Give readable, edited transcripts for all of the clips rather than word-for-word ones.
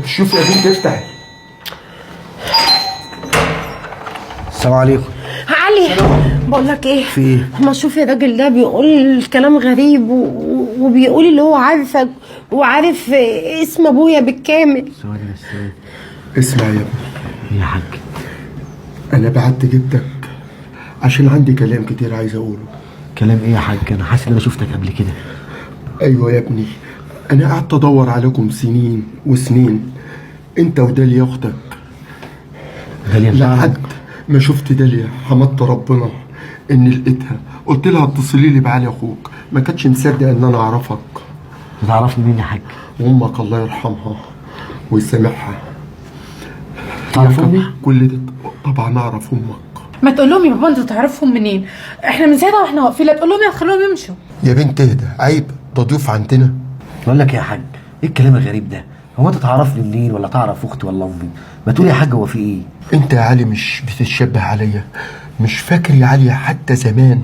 شوف يا بنت افتحي. السلام عليكم. علي، بقول لك ايه؟ في ايه؟ ما شوف الراجل ده بيقول كلام غريب وبيقول اللي هو عارفك وعارف اسم ابويا بالكامل. ثواني بس، ثواني. اسمع يا ابني. يا حاج، انا بعت جبتك عشان عندي كلام كتير عايز اقوله. كلام ايه يا حاج؟ انا حاسس ان انا شفتك قبل كده. ايوه يا ابني، انا قعدت ادور عليكم سنين وسنين، انت وداليا اختك. داليا لحد ما شفت داليا حمدت ربنا اني لقيتها. قلت لها اتصلي لي بعلي اخوك، ما كانتش مصدق ان انا اعرفك. تعرفني مين يا حاج؟ وامك الله يرحمها ويسامحها. تعرف امي؟ كل ده طبعا اعرف امك. ما تقول لهم يا بابا انتوا تعرفهم منين؟ احنا من ساعتها واحنا واقفين، لا تقول لهم يا خلوهم يمشوا. يا بنت اهدى، عيب، ده ضيوف عندنا. بقول لك يا حاج، ايه الكلام الغريب ده؟ هو انت تعرفني منين ولا تعرف اختي ولا امي؟ ما تقول يا حاج هو في ايه؟ انت يا علي مش بتتشبه عليا؟ مش فاكر يا علي حتى زمان؟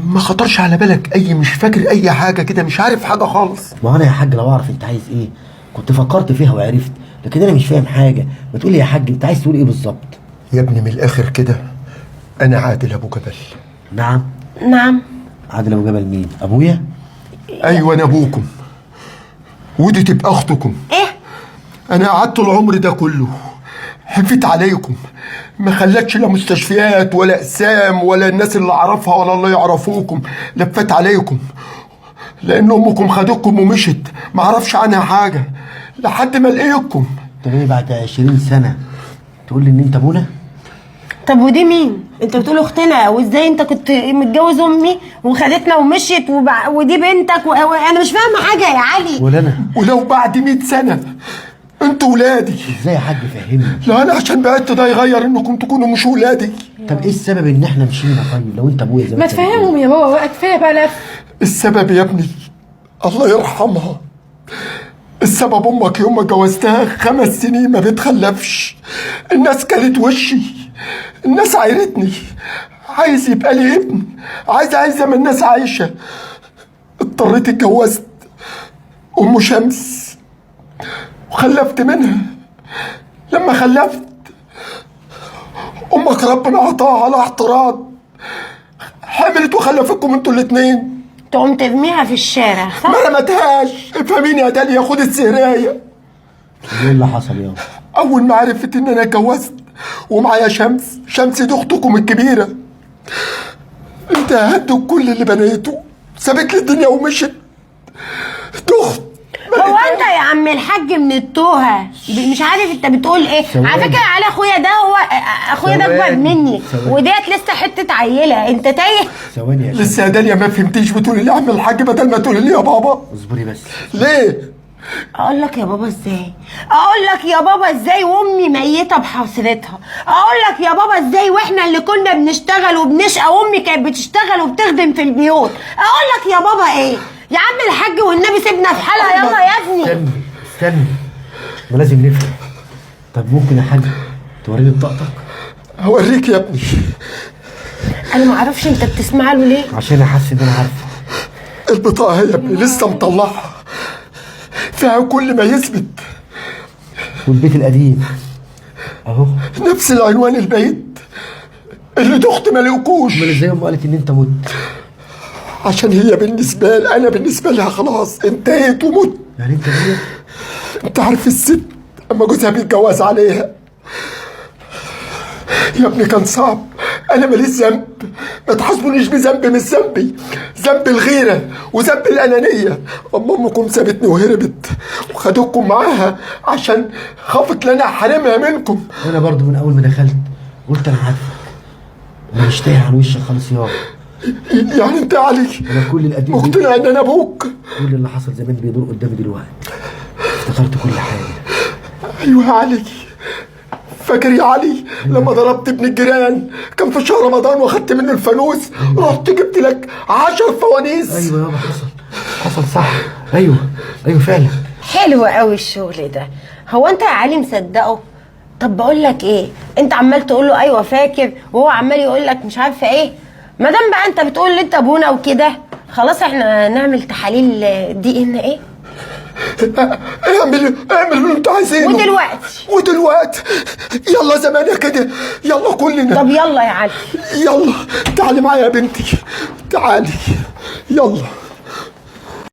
ما خطرش على بالك اي؟ مش فاكر اي حاجة كده؟ مش عارف حاجة خالص؟ ما انا يا حاج لو اعرف انت عايز ايه كنت فكرت فيها وعرفت، لكن انا مش فاهم حاجة. ما تقول يا حاج انت عايز تقول ايه بالظبط؟ يا ابني من الاخر كده، انا عادل ابو جبل. نعم؟ نعم. عادل ابو جبل مين؟ ابويا؟ ايوه انا ابوكم، ودي تبقى اختكم. ايه؟ انا قعدت العمر ده كله حفيت عليكم، ما خلتش لا مستشفيات ولا اقسام ولا الناس اللي اعرفها ولا اللي يعرفوكم، لفت عليكم لان امكم خدتكم ومشت، ما اعرفش عنها حاجة لحد ما لقيتكم. انت جاي بعد 20 سنة تقول لي ان انت ابونا؟ طب ودي مين؟ انت بتقول اختنا، وازاي انت كنت متجوز امي وخدتنا ومشيت ودي بنتك انا مش فاهمه حاجة يا علي. ولا انا. ولو بعد 100 سنة انتوا ولادي. ازاي يا حاج فهمني؟ لا انا عشان بعدت ده يغير انكم تكونوا مش ولادي. طب ايه السبب ان احنا مشينا؟ طيب لو انت ابويا زي ما تفهمهم يا بابا بقى، كفاية بقى لف. السبب يا ابني الله يرحمها، السبب امك يوم ما جوزتها 5 سنين ما بتخلفش، الناس كلت وشي، الناس عايرتني، عايز يبقى لي ابن، عايز زي ما الناس عايشه. اضطريت اتجوزت ام شمس وخلفت منها. لما خلفت امك ربنا عطاها على اعتراض، حملت وخلفتكم انتوا الاتنين. تقوم ترميها في الشارع صح؟ ما رمتهاش. افهميني يا داليا، خد السهرايه. ايه اللي حصل يابا؟ اول ما عرفت ان انا اتجوزت ومعايا شمس، شمس دي اختكم الكبيرة، انت هدوا كل اللي بنيته، سابت لي الدنيا ومشت. دخت. هو انت يا عم الحاج من التوهه مش عارف انت بتقول ايه؟ على فكرة على اخويا ده، هو اخويا ده اكبر مني وديت لسه حتة عيله، انت تايه. ثواني يا لسه يا داليا ما فهمتيش، بتقولي لي يا عم الحاج بدل ما تقولي لي يا بابا. اصبري بس. ليه؟ اقول لك يا بابا ازاي؟ اقول لك يا بابا ازاي وامي ميته بحسرتها؟ اقول لك يا بابا ازاي واحنا اللي كنا بنشتغل وبنشقى وامي كانت بتشتغل وبتخدم في البيوت؟ اقول لك يا بابا ايه؟ يا عم الحاج والنبي سيبنا في حالها. يلا يا ابني. استني استني، ما لازم نفهم. طب ممكن يا حاج توريني بطاقتك؟ هوريك يا ابني. انا ما اعرفش انت بتسمع له ليه؟ عشان احس ان انا عارفه. البطاقة يا ابني لسه مطلعها، فيها كل ما يثبت. والبيت القديم اهو، نفس العنوان، البيت اللي دخت ما لقوش. امال ازاي امه قالت ان انت مت؟ عشان هي بالنسبة لي، انا بالنسبة لها خلاص انتهيت ومت. يعني انت ابويا؟ انت عارف الست اما جوزها بيتجوز عليها يا ابني كان صعب. انا ماليش ذنب، ما تحاسبونيش بذنب مش ذنبي، ذنب الغيرة وذنب الانانية. اما امكم سابتني وهربت وخدتكم معاها عشان خافت ان انا احرمها منكم. وانا برضو من اول ما دخلت قلت انا عارفك، انا مش تايه عن وشك خالص يابا. يعني انت يا علي انا كل القديم مقتنع ان انا ابوك؟ كل اللي حصل زمان بيدور قدامي دلوقتي، افتكرت كل حاجة. ايوه يا علي، فاكر يا علي لما ضربت ابن الجيران كان في شهر رمضان واخدت منه الفانوس، رحت جبت لك 10 فوانيس. ايوه يابا حصل، حصل صح. ايوه ايوه فعلا. حلو قوي الشغل ده. هو انت يا علي مصدقه؟ طب بقول لك ايه، انت عمال تقول له ايوه فاكر وهو عمال يقول لك مش عارفه ايه. ما دام بقى انت بتقول ان انت ابونا وكده، خلاص احنا نعمل تحاليل دي ان ايه. اعمل اعمل اللي انتوا عايزينه. ودلوقتي؟ ودلوقتي يلا زمانك كده، يلا كلنا. طب يلا يا علي. يلا تعالي معايا يا بنتي، تعالي يلا.